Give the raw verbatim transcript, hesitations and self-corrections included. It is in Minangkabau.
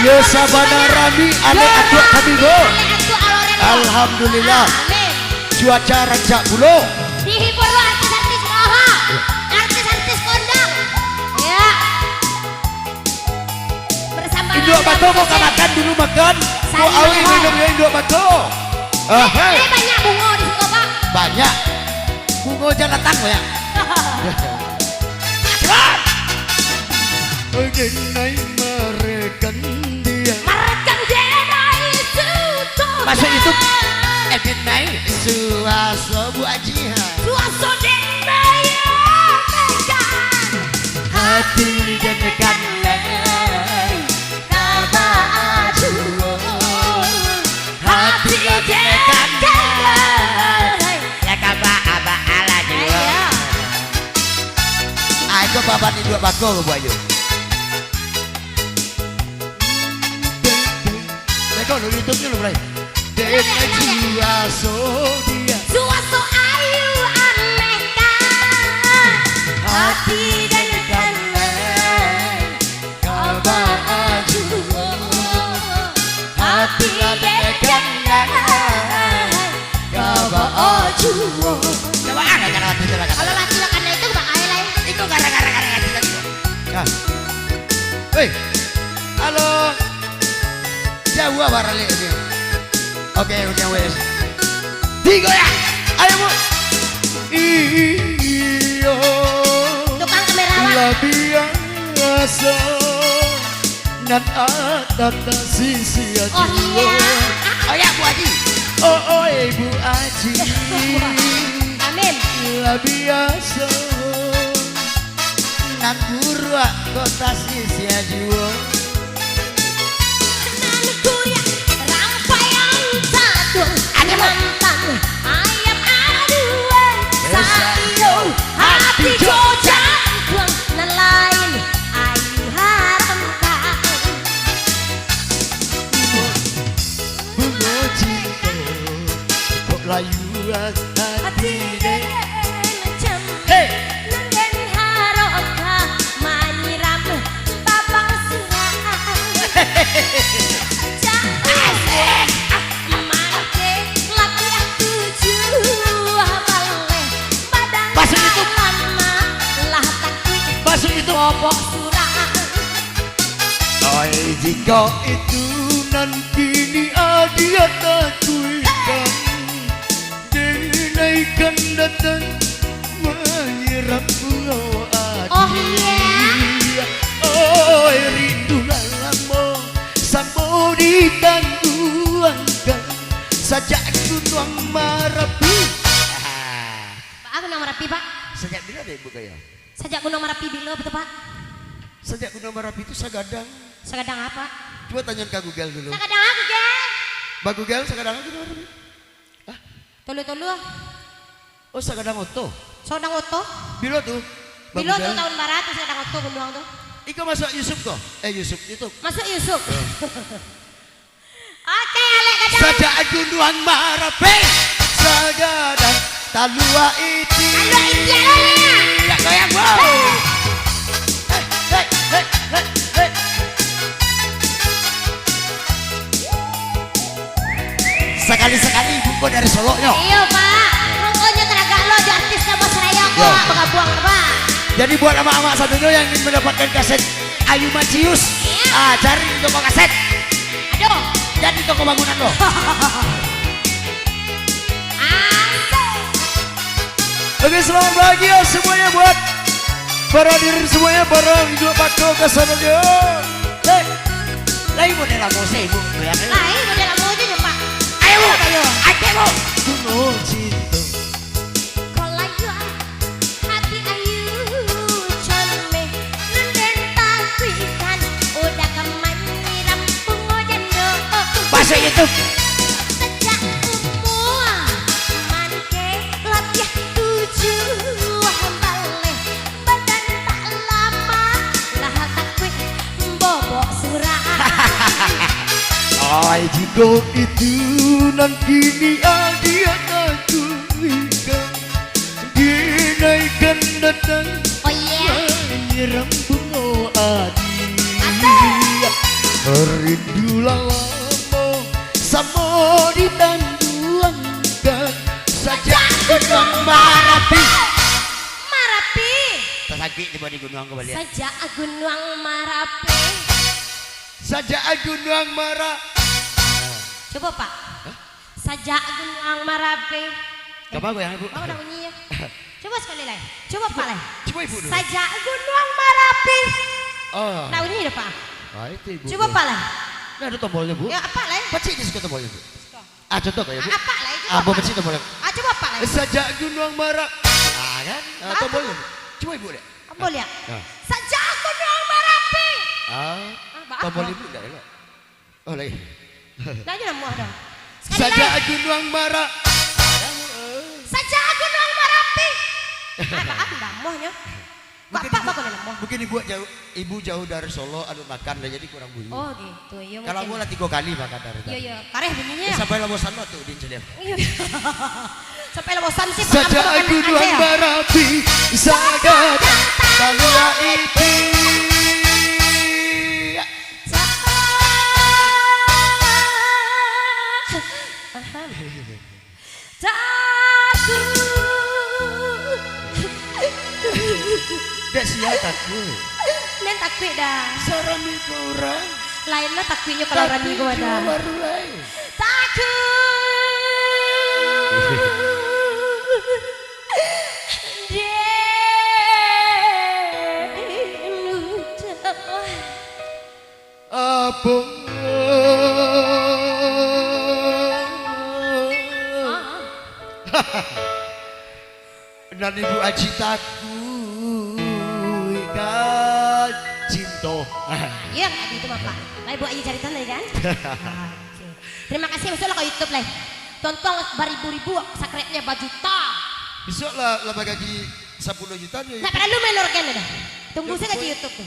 Yo, sabana rami, alek atuak kami, Bo. Alek atuak alorem, Bo. Alhamdulillah. Amin. Cuaca rancak pulo. Dihibur lo artis-artis, Bo. Artis-artis kondang. Ya. Bersama Induak Bako, mau ka makan dulu, makan. Mau awi minum, ya, Induak Bako. Ah, eh, banyak bungo di situ, Pak. Banyak. Bungo jan datang, banyak. Cepat. Oke, naik marekan dia. Marekan dia naik suto. Masuk YouTube. Eh, dia naik suaso Bu Aji, ha. Suaso dia naik marekan. Hati dan kanai, ka baa juo. Hati dan kanai, ya ka baa-baa lah juo. Ayo. Ah, itu baban Induak Bako, Bu Ayu. Beko lo YouTube-nyo lo, Bray. Dek Najwa Sodia. Suaso ayu ameh ka. Hati dan kanai, ka baa juo. Hati dan kanai, ka baa juo. Coba, ah, gara-gara hati tu lah, gara-gara. Kalau hati lah kanai itu, baa ai lai. Itu gara-gara, gara-gara hati tadi. Nah. Hei. Halo. Jauah baralek dia. Oke, oke, wes. Tigo ya. Ayo, Bu. Iyo. Tukang kamera, Wak. Lah biaso. Nan ada tasisia. Oh, iya. Oh, ya, Bu Aji. Oh, oi, Bu Aji. Amin. Lah biaso. Nan buruak kota sisia juo. Nan kuriak rampaian taduang. Aduh. Mantan ayam aduan. Eh, sayo hati jo jantuang. Nan lain ayu haramkan. Bungo cinto kok layuan hati dek. Hei. Nan den haroka manyiram babang surang. Cak asik. Mangke labiah tujuah baleh. Badan Masuk YouTube. Lama lah takuik. Masuk YouTube. Bobok surang. Oi, jikok itu nan kini adia takuikan, dinaikan datang manyiram bungo adia. Oh, iya. Oi, rindu lah lamo, samo ditangguangkan, sajak Gunuang Marapi. Baa Gunuang Marapi, Pak? Sajak bila dek Ibu kaya? Sajak Gunuang Marapi bilo tu, Pak? Sajak Gunuang Marapi tu sagadang. Sagadang apa? Cuba tanyoan ka Google dulu. Sagadang apa, Google? Ba Google, sagadang apa Gunuang Marapi? Hah? Tolu-tolu. Oh, sagadang oto. Sagadang oto? Bilo tu? Ba Google. Bilo tu tahun bara tu sagadang oto gunuang tu? Iko masuak YouTube ko? Eh, YouTube, YouTube. Masuak YouTube. Yo. Oke, alek gadang. Sajak Gunuang Marapi, sagadang talua iti. Talua iti, alek. Dak goyang, bro. Hei, hei, hei, hei, hei. Sakali-sakali buko dari Soloknyo. Iyo, Pak. Pokoknyo taragak lo jo artis Gabah Seraya ko, Yo. Bagabuang, Pak. Jadi buat amak-amak sadonyo yang ingin mendapatkan kaset Ayu Macius, Iya. ah, cari di toko kaset. Aduh. Jadi toko bangunan lo. Asik. Oke, selamat bahagia semuanya buat para hadirin semuanya, para Induak Bako ka sadonyo. Hei, lai model lamo se, Ibu. Lai model lamo se, Pak. Ayo, Bu. Ayo. Aceh, Bu. Gunung Cinta. Kok layuan hati ayu comeh, nan den takuikan, udah ka manyiram bungo jando. Masuk YouTube. Sajak umua mangke labiah tujuah baleh, badan tak lama lah takuik bobok surang. Ai, jikok itu nan kini adia takuikan, dinaikan datang Oh, iya. manyiram bungo adia. Asik. Rindu lah lamo samo ditanduangkan, sajak Gunuang Marapi. Marapi. Tasakik tibo di gunuang ko baliak. Sajak Gunuang Marapi. Sajak Gunuang Mara- Coba, Pak. Hah? Sajak Gunuang Marapi. Kapa goyang, Ibu? Oh, ndak bunyi, yo. Coba sakali lai. Coba, Pak, lai. Cubo Ibu dulu. Sajak Gunuang Marapi. Oh. Ndak bunyi doh, Pak. Ah, itu Ibu. Coba, Pak, lai. Nah, ada tombolnyo, Bu. Yo, apak lai. Pacik di siko tombolnyo, Bu. Siko. Ah, contoh kayak, Bu. Ah, apak lai, coba, ah, Bu, apak, pacik tombolnyo. Ah, coba, apak lai. Sajak Gunuang Mara-, ah, kan? Ah, tombolnyo. Cubo Ibu dek. Tombol, yo? Ah. Sajak Gunuang Marapi. Ah, ah, tombol Ibu ndak elok. Oh, lai. Ndak ado namuah doh. Sakali lai. Sajak Gunuang Mara-, Sajak Gunuang Marapi. Ah, maaf, namuahnyo. Mungkin Bapak ibu, bakal namuah. Mungkin ibu jauh, ibu jauh dari Solo, anu makan, jadi kurang bunyi. Oh, gitu. Iyo, kalau mungkin. Aku lah tigo kali makan dari tadi. Iyo, iyo. Kareh bunyinya. Eh, sampai lah bosan lah tu, Din Celian. Iyo. Sampai lah bosan sih, sajak Gunuang Marapi, sajak Talua Ipi. Takut. Dek sia takut. Nan takuik dah. Sarami ka urang. Lain lah takuiknyo kalau rami ko dah. Baru lain. Takut. Dek. Apo? Ah. Nan Ibu Aji takuik kan cinto. Iyo, tadi itu, Bapak. Lah, Ibu Aji carito tadi kan? Ah, oke. Terima kasih, masuklah ke YouTube, lai. Tonton baribu-ribu, subscribe-nyo bajuta. Bisuak lah, lah bagaji sapuluah juta dia. Ndak paralu main organ dah. Tunggu sajo di YouTube tu.